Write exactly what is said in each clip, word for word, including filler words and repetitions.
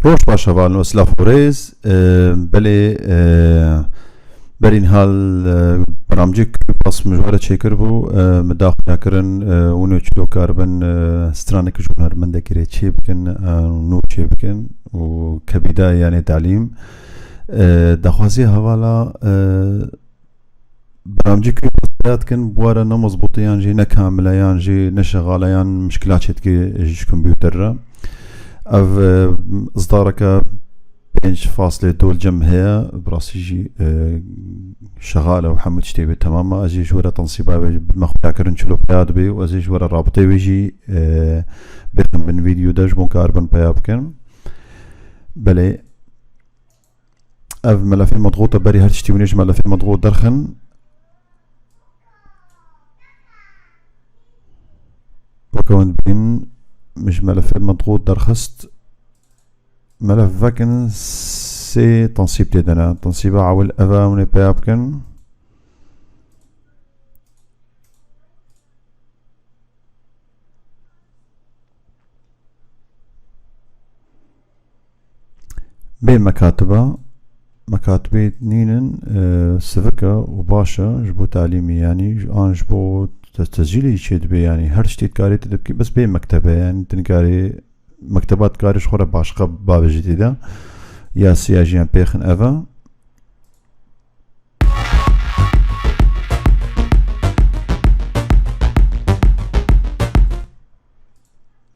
Roj baş hevalno, silav û rêz. E, belê, e, berî niha, e, bernamcê Kupas min ji we re çêkir bû. E, min da xuya kirin, e, hûn ê çilo karibin, e, stranek ji hunermendekî rê çê bikin, e, nû çê bikin û kebîda yanê talîm. E, daxwazî hevala, e, Bernamcî ku pêya dikin, bi were ne mezbûtiyan jî, ne kamileyan jî, ne şexaleyan mişkila çêdike ji kompûter re. Ev, e, izdareke pênc faslê dol cem heye, bi rastî jî, e, şexale û hemû tiştê wê temam e. Ez jî ji were tensîba wê bidime xuyakirin çilo pêya dibe û ez jî ji were rabitê wê jî, e, bêxim bin vîdeo de ji bo karibin pêya bikin. Belê, Ev melefê Madgot e, berî her tiştî hûn ê ji melefê Madgot derxin. Weke hûn dibînin, min ji melefê Madgot derxist. Melef vekin, sê tensîb tê de ne. Tensîba ewil ev e, hûn ê pêya bikin. Bê mekatiba, mekatibê nînin, e, sivik e û baş e ji bo talîmî, yanî an ji bo te-, tescîlê jî çêdibe, yanî her tiştê dikarê tu dibkî, bes bê mektebe, yanî tu nikarê mekteba dikarê ji xwe re başqa bavêjî tê de. Ya siya jiyan pêxin ev e.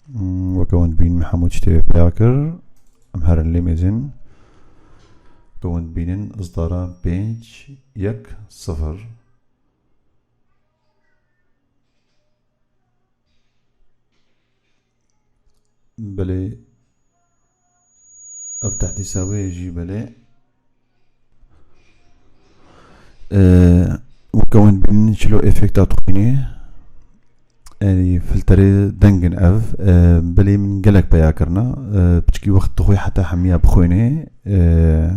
Hmm, weke hûn dibînin, min hemû tiştê wê pêya kir. Em herin lê mêzin. Weke hûn dibînin, izdara pênc yek sifir. Belê, ev tehdîsa wê jî belê. Ee, weke hûn dibînin çilo efekta dixwînê. Erî filterê dengin ev. Ee, belê min gelek peya kirina. Ee, piçkî wext dixwê heta hemiya bixwînê. Ee,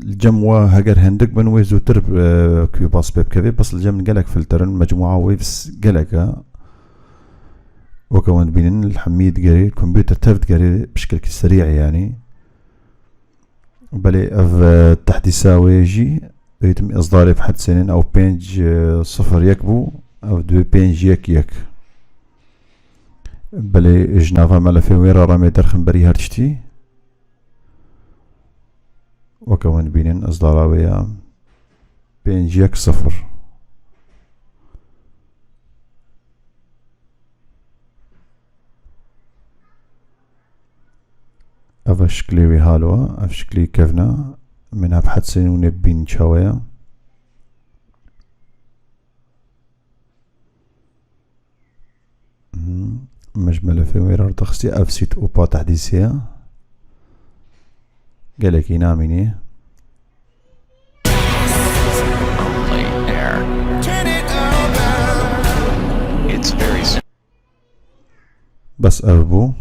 Li cem we heger hindik bin wê zûtir, e, Cubase pê bikeve, bes li cem gelek filter in, mecmûa wê gelek e. Weke hûn dibînin, li hemî digerê, kompûter tev digerê, bi şikilkî serî yanî. Belê ev, e, tehdîsa wê jî, dêtim izdarê bi hetsênin, ew pênc sifir yek bû, ev dibê pênc yek yek. Belê ji nava melefê wê re remê derxin berî her tiştî. Weke hûn dibînin, izdara wê ya pênc yek sifir. Ev e şiklê wê halo, ev şiklê kevna. Min ev hetsên hûn ê bibînin çawa ye. Mhm. Min ji melefê wê re dixistî, ev sît û pa tehdîsê ye. Gelekî namînî. Bes ev bû.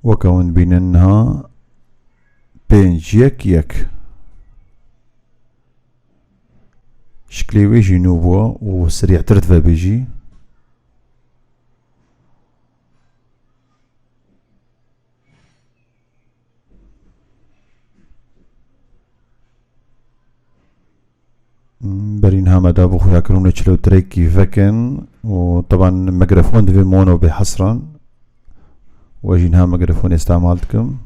Weke hûn dibînin niha pênc yek yek. Şiklê wê jî nû bû û serî'tir dibe jî. Berî niha me da bû xuyakirinê çilo tirekî vekin û teban mikrofon divê mono bê hesran. We jî niha mikrofonê îstemal dikim.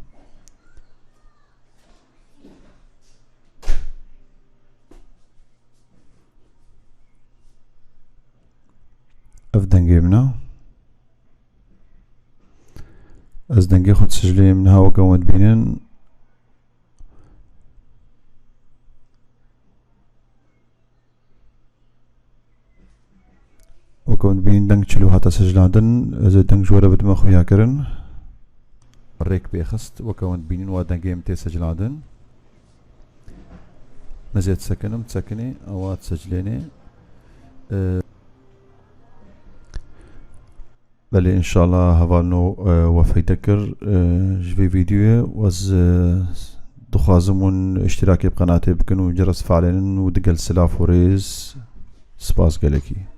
Ev dengê min e. Ez dengê xwe disicilînim niha weke hûn dibînin. Weke hûn dibînin deng çilo hate sicilandin. Ez ê deng ji we re bidime xuyakirin. Rêk pê xist, weke hûn dibînin wa dengê min tê sicilandin. Ez ê disekinim, disekinê, ewa disecilênê. Ee, Belê, înşallah hevalno, e, we feyde kir, e, ji vê vîdeoyê. Ez, e, dixwazim hûn îştirakê bi qenatê bikin û cere sifalênin û digel silav û rêz. Spas gelekî.